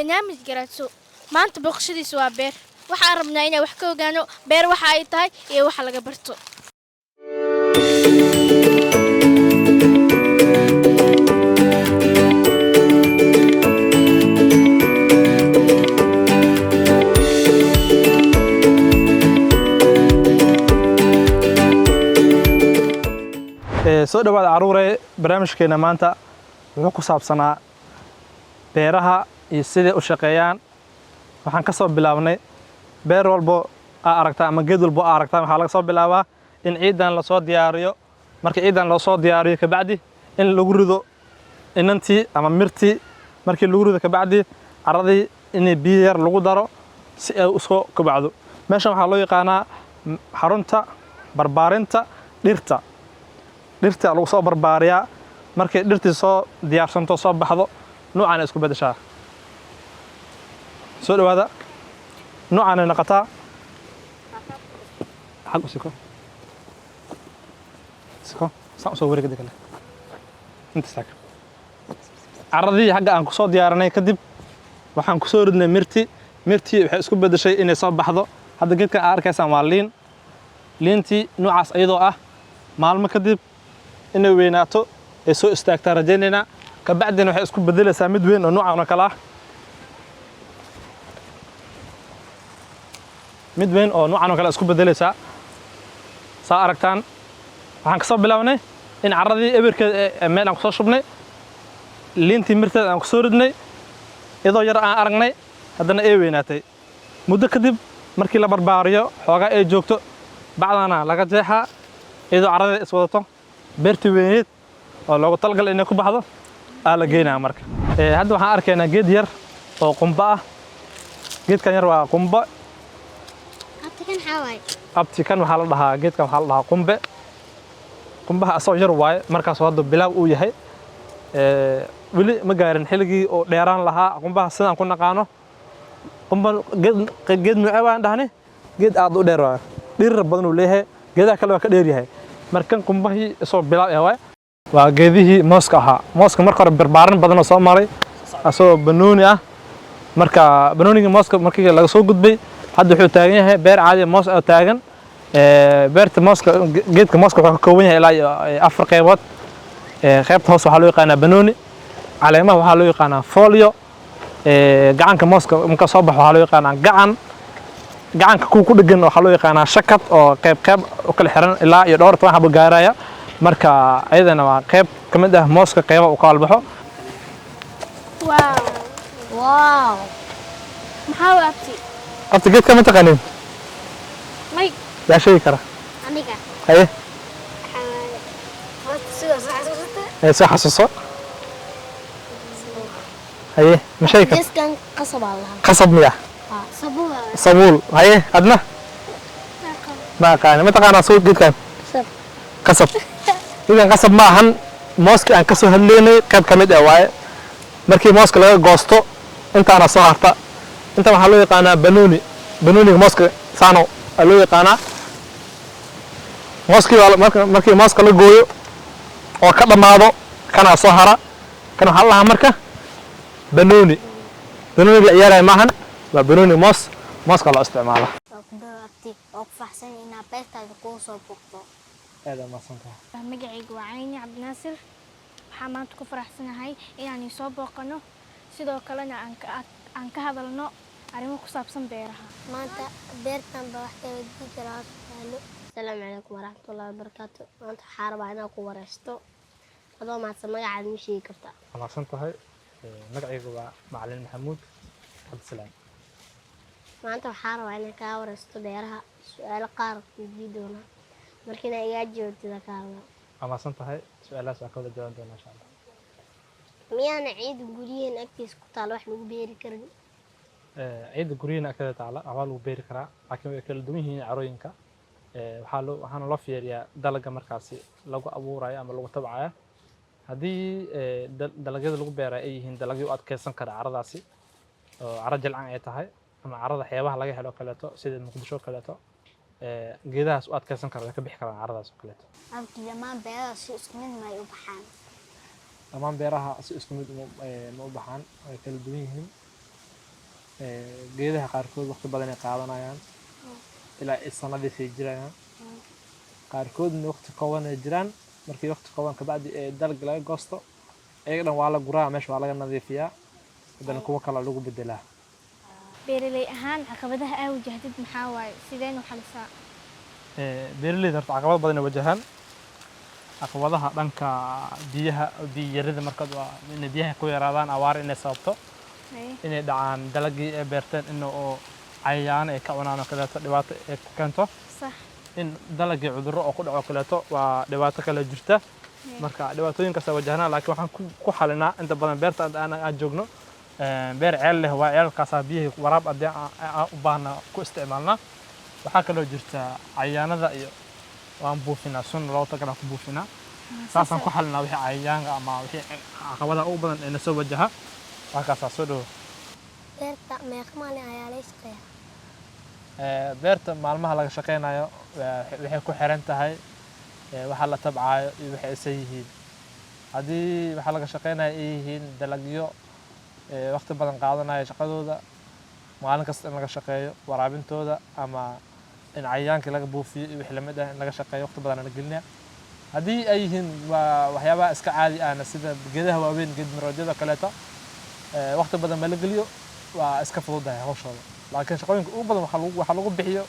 Barnaamij Garaadso maanta booqashadiisu waa beer. Waxaan rabnaa inaan wax ka ogaano beer waxa ay tahay iyo waxa laga barto. Soo dhawaada caruure. Barnaamijkeena maanta wuxuu ku saabsanaa beeraha iyo siday u shaqeeyaan. Waxaan ka soo bilaabnay beer walbo aa aragtaa ama geed walbo aa aragtaa, waxaa laga soo bilaabaa in ciidan lasoo diyaariyo. Marka ciidan lasoo diyaariyo kabacdi in lagu rido inantii ama mirtii. Markii lagu rido kabacdi carradii in biyo yar lagu daro si ay usoo kobacdo. Meeshan waxaa loo yaqaanaa xarunta barbaarinta dhirta. Dhirta lagu soo barbaariyaa. Markay dhirtii soo diyaarsanto, soo baxdo, nuucan ay isku beddeshaa. Soo dhawaada. Nuucan ay noqotaa. Xag u siko, siko, saan usoo wareegda kale inta istaag. Carradii xagga aan kusoo diyaarinay kadib waxaan kusoo ridnay mirti. Mirtii waxay isku beddeshay inay soo baxdo. Hadda geedkan aad arkaysaan waa liin. Liintii noocaas iyadoo ah, maalmo kadib inay weynaato ay soo istaagtaa rajaynaynaa. Kabacdina waxay isku bedelaysaa mid weyn oo noocan oo kale ah, mid weyn oo noocan oo kale isku bedelaysaa. Saa aragtaan, waxaan kasoo bilaabnay in carradii ebirkeeda ee meel aan kusoo shubnay, liintii mirteeda aan kusoo ridnay, iyadoo yar aan aragnay, haddana ay weynaatay. Muddo kadib markii la barbaariyo, xoogaa ay joogto, bacdana laga jeexaa iyadoo carradeeda iswadato. Beertii weyneed oo loogu talagalay inay ku baxdo aa la geynaya. Marka hadda waxaan arkaynaa geed yar oo qumba ah. Geedkan yar waa qumba. Abtikan maxaa waaye? Abti, kan waxaa la dhahaa, geedkan waxaa la dhahaa qumbe. Qumbaha asagoo yar waaye, markaasoo hadda bilaab uu yahay. Weli ma gaarin xilligii oo dheeraan lahaa qumbaha sidaan ku naqaano. Qumba geed, geed nuuce waan dhahnay? Geed aad u dheer waaye, dhirir badan uu leeyahay, geedaha kale waa ka dheer yahay. Markan qumbahii isagoo bilaab ah waaye. Waa geedihii mooska ahaa. Mooska marka hore barbaarin badan oo soo maray asagoo banooni ah. Marka banoonigii mooska markii laga soo gudbay, hadda wuxuu taagan yahay beer caadi ah, moos oo taagan. Beerta mooska, geedka mooska wuxuu ka kooban yahay ilaa iyo afar qeybood. Qaybta hoose waxaa loo yaqaanaa banooni, caleemaha waxaa loo yaqaanaa folio, gacanka mooska marka soo baxo waxaa loo yaqaanaa gacan, gacanka kuwa ku dhegan waxaa loo yaqaanaa shakad, oo qayb qayb u kala xiran ilaa iyo dhowr 10 xabo gaaraya. Marka ayadana waa qayb ka mid ah mooska qayba uu ka walbaxo. Wow. Wow. Maxaa waa, abti? Abti, geedka ma taqaanin? May. Yaa sheegi kara? Aniga. Haye. Waxaa waaye. Horta sidaas xasuusata. Ee, soo xasuuso. Haye, ma sheegi karta? Geeskan qasab aa lahaa. Qasab miya? Haa, sabuul. Sabuul. Haye, adna ma aqaani. Ma taqaanaa soo geedkan? Qasab. Qasab. Geedkan qasab ma ahan. Mooska aan kasoo hadlaynay qayb ka mid ah waaye. Markii mooska laga goosto intaana soo harta. Inta waxaa loo yaqaanaa banooni. Banooniga mooska saano aa loo yaqaanaa. Mooskii waa markii mooska la gooyo oo ka dhammaado, kanaa soo hara. Kan waxaa la dhahaa marka banooni. Banooni la ciyaaraya maahan, waa banooni moos. Mooska loo isticmaala. Waa ku dhaw, abti, oo ku faraxsan inaa beertaada kuu soo booqdo. Aad aa mahadsantahay. Magacaygu waa Cayni Cabdinaasir. Waxaan maanta ku faraxsanahay inaan soo booqano, sidoo kalena aan ka hadalno arrimo ku saabsan beeraha. Maanta beertan baa wax ka weydiin karaa su'aalo. Asalaamu calaykum waraxmatullaahi wabarakaatu. Maanta waxaa rabaa inaan ku wareysto. Adoo mahadsan, magacaada ma sheegi kartaa? Waa mahadsan tahay. Magacaygu waa Macalin Maxamuud Cabdisalaam. Maanta waxaa rabaa inaan kaa wareysto beeraha, su'aalo qaar ku weydiin doonaa. Marka inaa igaa jawaabtida kaa rabaa. Waa mahadsan tahay. Su-aalahaas waan ka wada jawaabi doonaa, insha Allah. Miyaana ciida guryaheena agtiisa ku taal wax lagu beeri karin? Ciidda guryaheena agteeda taala waxbaa lagu beeri karaa, laakiin way kala duwan yihiin carooyinka. Waxaa loo waxaana loo fiiriyaa dalagga markaasi lagu abuurayo ama lagu tabcayo. Haddii dalagyada lagu beerayo ay yihiin dalagyo u adkeysan kara carradaasi, oo carro jilcan ay tahay ama carrada xeebaha laga helo kaleeto sida Muqdisho oo kaleeto, geedahaas u adkeysan kara way ka bixi karaan carradaas oo kaleeto. Abti, dhammaan beeraha si isku mid ma ay u baxaan? Dhammaan beeraha si isku mid ma u baxaan, way kala duwan yihiin. Geedaha qaarkood waqti badan ay qaadanayaan, ilaa ay sanadii sii jirayaan. Qaarkoodna waqti kooban ay jiraan. Markii waqti kooban kabacdi ee dalagga laga goosto, iyaga dhan waa la guraa, meesha waa laga nadiifiyaa, haddana kuwo kale lagu bedelaa. Beeraley ahaan, caqabadaha aa wajahdid maxaa waaye? Sideen u xalisaa? Beeraleyda horta caqabad badan ay wajahaan. Caqabadaha dhanka biyaha, biyo yarida, markaad waa inay biyaha ku yaraadaan, abaar inay sababto, inay dhacaan dalagii ay beerteen in oo cayayaano ay ka cunaan oo kaleeto, dhibaato ay ku keento, in dalagii cudurro oo ku dhaco kaleeto, waa dhibaato kale jirta. Marka dhibaatooyinkaas wajahnaa, laakiin waxaan ku xalinaa inta badan beerta aan joogno, beer ceel leh waa. Ceelkaasaa biyihii waraab haddii aan u baahna ku isticmaalnaa. Waxaa kaloo jirta cayayaanada iyo waan buufinaa, sun loogu talagalay ku buufinaa. Saasaan ku xalinaa wixii cayayaanka ama wixii caqabadaha ugu badan ee nasoo wajaha. Halkaasaa soo dhowo. Beerta meeqa maalin ayaa laga shaqeeyaa? Beerta maalmaha laga shaqeynayo waxay ku xiran tahay waxa la tabcaayo iyo waxay isa yihiin. Haddii waxa laga shaqeynayo ay yihiin dalagyo waqti badan qaadanaya shaqadooda, maalin kasta in laga shaqeeyo waraabintooda ama in cayayaankii laga buufiyo iyo wixii lamid ah in laga shaqeeyo, waqti badan la gelinaya. Haddii ay yihiin waa waxyaabaha iska caadi ahna, sida geedaha waaweyn, geed miroodyada kaleeto, waqti badan ma la geliyo, waa iska fududahay hawshooda. Laakiin shaqooyinka ugu badan waxaa lagu bixiyo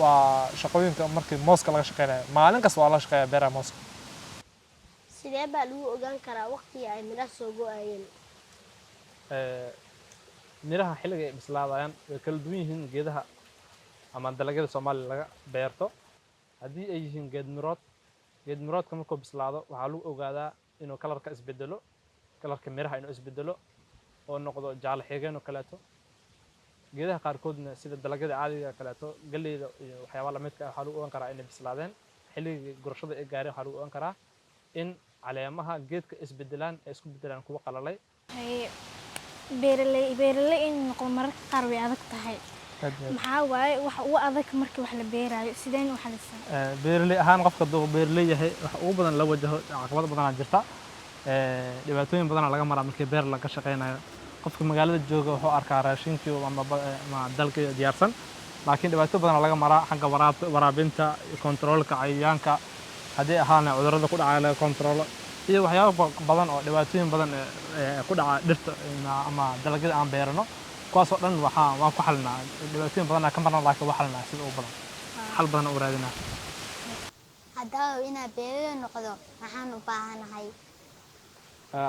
waa shaqooyinka markii mooska laga shaqeynayo. Maalin kasta waa laga shaqeeyaa beeraha mooska. Sidee baa lagu ogaan karaa waqtiga ay midhaha soo go'ayeen? Miraha xilliga ay bislaadayaan way kala duwan yihiin geedaha ama dalagyada Soomaaliya laga beerto. Haddii ay yihiin geed mirood, geed miroodka markuu bislaado waxaa lagu ogaadaa inuu colorka isbedelo, colorka miraha inuu isbedelo oo noqdo jaalle xigeen oo kaleeto. Geedaha qaarkoodna, sida dalagyada caadiga kaleeto, galleyda iyo waxyaabaha lamidka ah, waxaa lagu ogaan karaa inay bislaadeen xilligii gurashada ay gaareen. Waxaa lagu ogaan karaa in caleemaha geedka isbedelaan, ay isku bedelaan kuwa qalalay. Haye, beeraley in noqdo mararka qaar way adag tahay. Maxaa waaye waxa ugu adag markii wax la beeraayo? Sideen u xalisaa? Beeraley ahaan, qofka hadduu beeraley yahay, waxa ugu badan la wajaho caqabado badanaa jirta. Dhibaatooyin badanaa laga maraa markii beer laga shaqeynayo. Qofka magaalada jooga wuxuu arkaa raashinkii ama dalkii diyaarsan, laakiin dhibaato badanaa laga maraa xagga waraabinta, controlka cayayaanka, haddii ahaana cudurrada ku dhacaya laga controlo, iyo waxyaabo badan oo dhibaatooyin badan ee ku dhaca dhirta ama dalagyada aan beerano. Kuwaasoo dhan waan ku xalinaa. Dhibaatooyin badanaa ka marna, laakiin waa xalinaa sida ugu badan, xal badan u raadinaa. Haddaba inaa beeraley noqdo maxaan u baahanahay?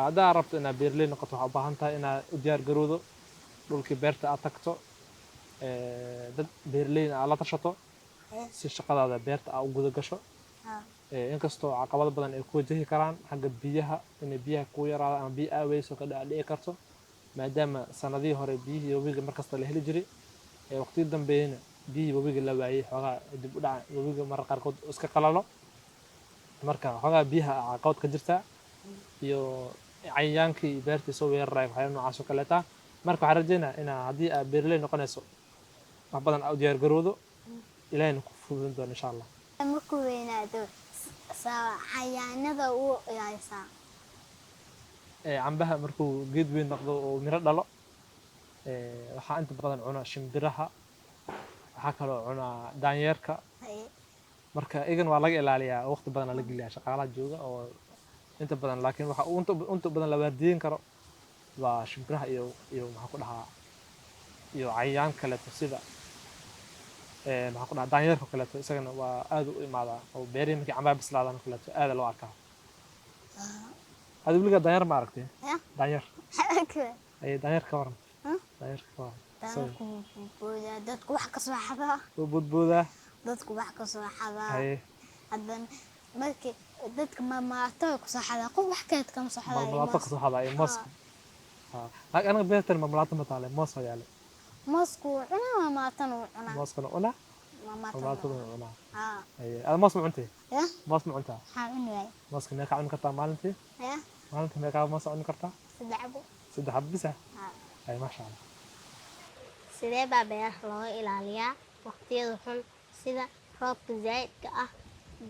Haddaa rabto inaad beeraley noqoto, waxaa u baahan tahay inaad u diyaar garowdo, dhulkii beerta aad tagto, dad beeraleyna aad la tashato si shaqadaada beerta aad u guda gasho. Inkastoo caqabado badan ay ku wajahi karaan xagga biyaha, inay biyaha kugu yaraadaan ama biyo aaweyso ka dhici karto, maadaama sanadihii hore biyihii webiga markasta la heli jiray, waqtiyii dambeeyana biyihii webiga la waayey, xoogaa dib u dhaca webiga marar qaarkood iska qalalo. Marka xoogaa biyaha caqabad ka jirta iyo cayayaankii iyo beertii soo weeraraya, waxyaaba noocaas oo kaleeta. Marka waxaan rajeynaya inaa haddii aad beeraley noqonayso, wax badan aad u diyaar garowdo, Ilaahayna ku fududeyn doono, insha Allah. Markuu weynaado xayaanada uu ilaalisaa. Cambaha markuu geed weyn noqdo oo miro dhalo, waxaa inta badan cuna shimbiraha, waxaa kaloo cunaa daanyeerka. Marka iyagan waa laga ilaaliyaa, waqti badan la geliyaa, shaqaalaha jooga oo inta badan. Laakiin waxa uu inta badan la waardiyin karo waa shimbiraha iyo maxaa ku dhahaa, iyo cayayaan kaleeto, sida maxaa ku dhahaa, daanyeerka oo kaleeto. Isagana waa aad u imaadaa oo beerihii markay cambaha bislaadaan oo kaleeto aada loo arkaa. Hadi weligaa daanyeer ma aragtay? Ya. Daanyeer ay, daanyeer ka waran? Huh? Daanyeerka ka waran? Daanyeerku wuu boodboodaa, dadku wax ka soo xadaa. Wuu boodboodaa. Dadku wax ka soo xadaa. Haddana markii dadka malmalaato ku soo xadaa, qof wax kaleed kama soo xadaa. Malmalaato ka soo xadaa iyo mooska. Laakiin anaga beertan malmalaato ma taale, moos waa yaale. Moosku wuu cunaa, malmalaatana wuu cunaa. Mooskana cunaa. Malmalaatana. Malmalaatadana cunaa. Haa. Haye, ada moos ma cuntay? Ya. Moos ma cuntaa? Maxaa cuni waay? Mooska meeqaa cuni kartaa maalintii? Ya. Maalintii meeqaa moos cuni kartaa? 3 xabo. 3 xabo bisa? Haa. Haye, maasha Allah. Sidee baa beeraha looga ilaaliyaa waqtiyada xun, sida roobka zaa'idka ah,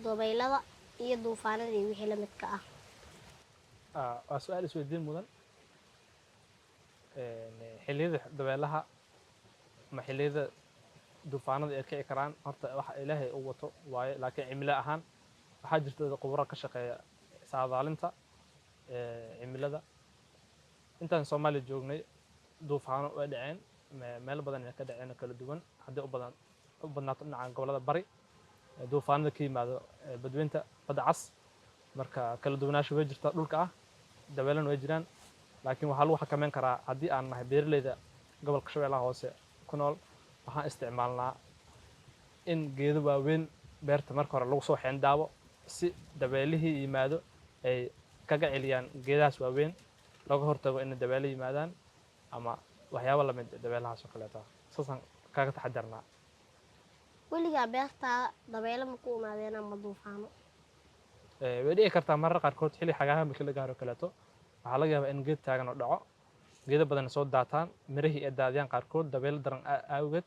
dabaylada iyo duufaanada iyo wixii la midka ah? Waa su-aal isweydiin mudan. Xilliyada dabeelaha ama xilliyada duufaanada ay kici karaan, horta waxa Ilaahay u wato waaye, laakiin cimilo ahaan waxaa jirta dad khubaro ka shaqeeya saadaalinta cimilada. Intaan Soomaaliya joognay duufaano way dhaceen, meelo badan ay ka dhaceen oo kala duwan, haddii u badnaato dhinaca gobollada bari, duufaanada ka yimaado badweynta Badda Cas. Marka kala duwanaansho way jirtaa dhulka ah, dabeelana way jiraan, laakiin waxaa lagu xakameyn karaa haddii aan nahay beeraleyda gobolka Shabeellaha Hoose ku nool, waxaan isticmaalnaa in geedo waaweyn beerta marka hore lagu soo xeendaabo si dabeelihii yimaado ay kaga celiyaan geedahaas waaweyn, looga hortago inay dabeelo yimaadaan ama waxyaabo lamid ah dabeelahaas oo kaleeto. Saasaan kaga taxadarnaa. Weligaa beertaada dabaylo ma ku imaadeen ama duufaano? Way dhici kartaa marar qaarkood, xilli xagaaha markii la gaaro oo kaleeto, waxaa laga yaabaa in geed taagan oo dhaco, geedo badan soo daataan, mirihii ay daadiyaan qaarkood dabaylo daran awgeed.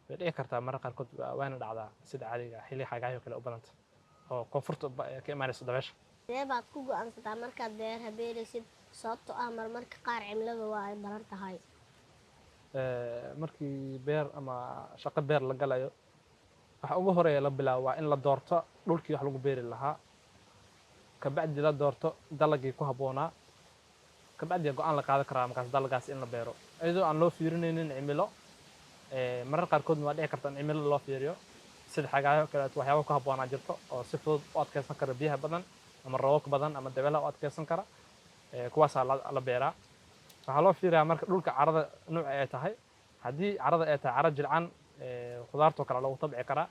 Way dhici kartaa marar qaarkood, waana dhacdaa sida caadiga ah xilli xagaaha oo kale u badanta oo koonfurta ka imaanaysa dabeesha. Sidee baad ku go'aansataa markaad beeraha beeraysid, sababtoo ah marmarka qaar cimiladu waa ay daran tahay? Markii beer ama shaqo beer la galayo, waxa ugu horeeya la bilaabo waa in la doorto dhulkii wax lagu beeri lahaa, kabacdi la doorto dalagii ku habboonaa, kabacdi go'aan la qaadan karaa markaas dalagaas in la beero, iyadoo aan loo fiirinaynin cimilo. Marar qaarkoodna waa dhici karta in cimilo loo fiiriyo, sida xagaayo kaleeto, waxyaabo ku habboonaa jirto oo si fudud u adkeysan kara biyaha badan ama roobabka badan ama dabeelaha u adkeysan kara. Kuwaasaa la beeraa. Waxaa loo fiiriyaa marka dhulka carrada nooca ay tahay. Haddii carrada ay tahay carro jilcan, khudaartoo kale lagu tabci karaa,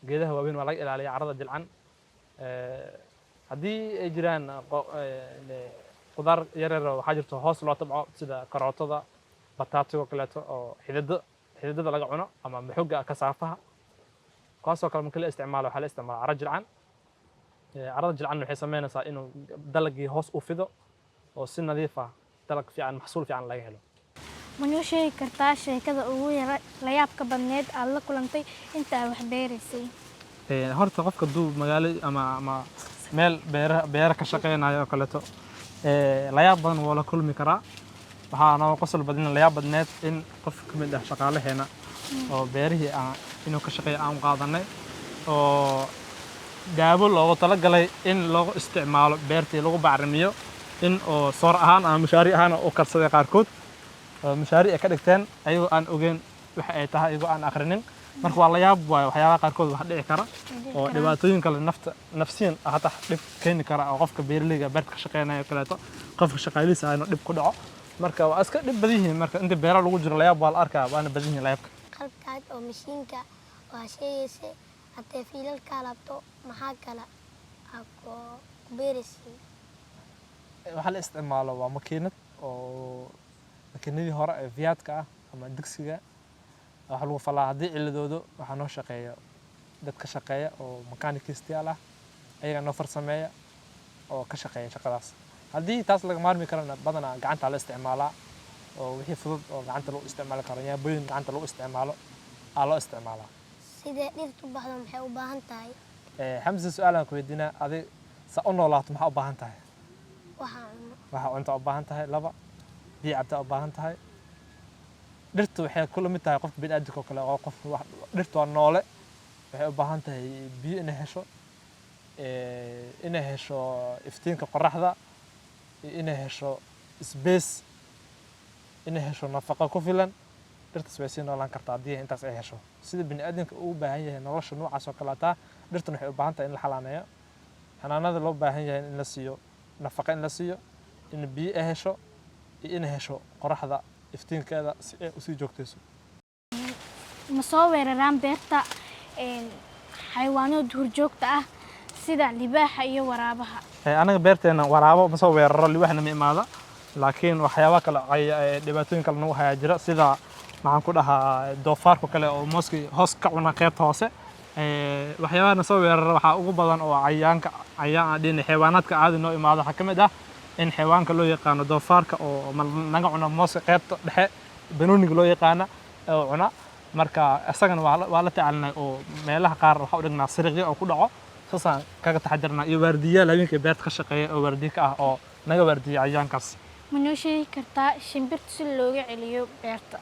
geedaha waaweyn waa laga ilaaliyaa carrada jilcan. Haddii ay jiraan khudaar yaryar oo waxaa jirto hoos loo tabco, sida karootada, bataatiga oo kaleeto oo xididada laga cuno ama maxoga kasaafaha, kuwaasoo kale marka la isticmaalo waxaa la isticmaala carro jilcan. Carrada jilcan waxay sameynaysaa inuu dalagii hoos u fido oo si nadiif ah dalag fiican, maxsuul fiican laga helo. Ma noo sheegi kartaa sheekada ugu yara layaabka badneed aad la kulantay inta aad wax beeraysay? Horta qofka hadduu magaalo ama meel beera ka shaqeynayo oo kaleeto, layaab badan wuu la kulmi karaa. Waxaa nooga qosol badan, layaab badneed, in qof ka mid ah shaqaalaheena oo beerihii aan inuu ka shaqeeyo aan u qaadanay oo daawo loogu talagalay in loogu isticmaalo beertii lagu bacrimiyo, in oo soor ahaan ama mushaari ahaan u karsaday qaarkood oo mushaari ay ka dhigteen, ayagoo aan ogeyn waxa ay tahay, ayagoo aan akhrinin. Marka waa la yaab waayo, waxyaabaha qaarkood wax dhici kara oo dhibaatooyin kale nafta nafsiyan hataa dhib keeni kara, oo qofka beeraleyga beerta ka shaqeynaya oo kaleeto, qofka shaqaalihiisa ah inuu dhib ku dhaco. Marka waa iska dhib badan yihiin. Marka inta beeraha lagu jiro layaab waa la arkaa, waana badan yihiin layaabka. Qalabkaad oo mashiinka waa sheegaysa, haddee fiilalkaa laabto, maxaa kale aa ku beeraysiin? Waxaa la isticmaalo waa makiinad oo makiinadii hore ee Fiat-ka ah ama digsiga waxa lagu falaa. Haddii ciladoodo waxaa noo shaqeeya dad ka shaqeeya oo mechanic-istayaal ah, ayagaa noo farsameeya oo ka shaqeeya shaqadaas. Haddii taas laga maarmi karana, badanaa gacanta la isticmaalaa, oo wixii fudud oo gacanta lagu isticmaali karo, yaabooyin gacanta lagu isticmaalo aa loo isticmaalaa. Sidee dhirtu baxdo? Maxay u baahan tahay? Xamse, su-aalaan ku weydiinaa: adig sa u noolaato maxaa u baahan tahay? Waxaa cuno. Waxaa cunta u baahan tahay, laba biyo cabtaa u baahan tahay. Dhirtu waxay kula mid tahay qofka bini'aadamka oo kale oo qof dhirtu waa noole, waxay u baahan tahay biyo inay hesho, inay hesho iftiinka qoraxda iyo inay hesho space, inay hesho nafaqo ku filan. Dhirtaas way sii noolaan kartaa haddii intaas ay hesho. Sida bini'aadamka uu u baahan yahay nolosha noocaas oo kaleeta, dhirtuna waxay u baahan tahay in la xanaaneeyo. Xanaanada loo baahan yahay in la siiyo nafaqo, in la siiyo, in biyo ay hesho iyo inay hesho qoraxda iftiinkeeda si ay usii joogtayso. Ma soo weeraraan beerta xayawaano duurjoogta ah sida libaaxa iyo waraabaha? Anaga beerteena waraabo ma soo weeraro, libaaxna ma imaada, laakiin waxyaaba kale dhibaatooyin kale nagu hayaa jira, sida maxaan ku dhahaa, doofaarka kale oo mooska hoos ka cuna qaybta hoose. Waxyaabaha na soo weerara waxaa ugu badan oo cayayaanka, cayayaan aan dhihin, xayawaanaadka caadi noo imaado, waxaa ka mid ah in xayawaanka loo yaqaano doofaarka oo naga cuna mooska qaybta dhexe, banooniga loo yaqaana oo cuna. Marka isagana waa la tacaalinay oo meelaha qaar waxaa u dhignaa siriqyo oo ku dhaco, saasaan kaga taxadirnaa, iyo waardiyayaal habeenkii beerta ka shaqeeya oo waardiye ka ah oo naga waardiya cayayaankaas. Ma noo sheegi kartaa shimbirta si looga celiyo beerta?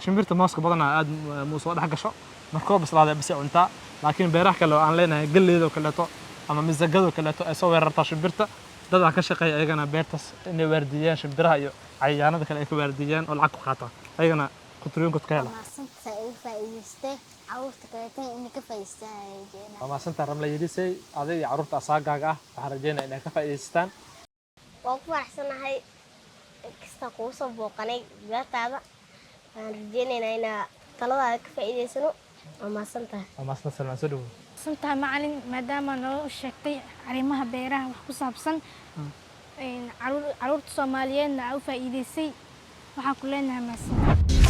Shimbirta mooska badanaa aad mu soo dhex gasho, markoo bislaada bas ay cuntaa, laakiin beeraha kale oo aan leenahay, galleyda oo kaleeto ama misagada oo kaleeto, ay soo weerartaa shimbirta. Dadaa ka shaqeeya ayagana beertaas inay waardiyaan shimbiraha iyo cayayaanada kale ay ka waardiyaan oo lacag ku qaataan, ayagana qutriyoonkod ka hela. Mahadsantahay, uga faa'iidaystay, carruurta kaleetana inay ka faa'iidaystaan ayaan rajeynaa. Waa mahadsantahay, Ramla Yidhisey. Adiga iyo carruurta asaagaaga ah waxaan rajeynaya inay ka faa'iidaystaan. Waan ku faraxsanahay kasta kugu soo booqanay beertaada. Waxaan rajeynaynaa inaa taladaada ka faa'iidaysano. Waa mahadsan tahay. Waa mahadsan, Salmaan, soo dhawow. Santahay macalin, maadaama noo sheegtay arrimaha beeraha wax ku saabsan, caruurta Soomaaliyeedna aa u faa'iidaysay, waxaan ku leenahay mahadsan.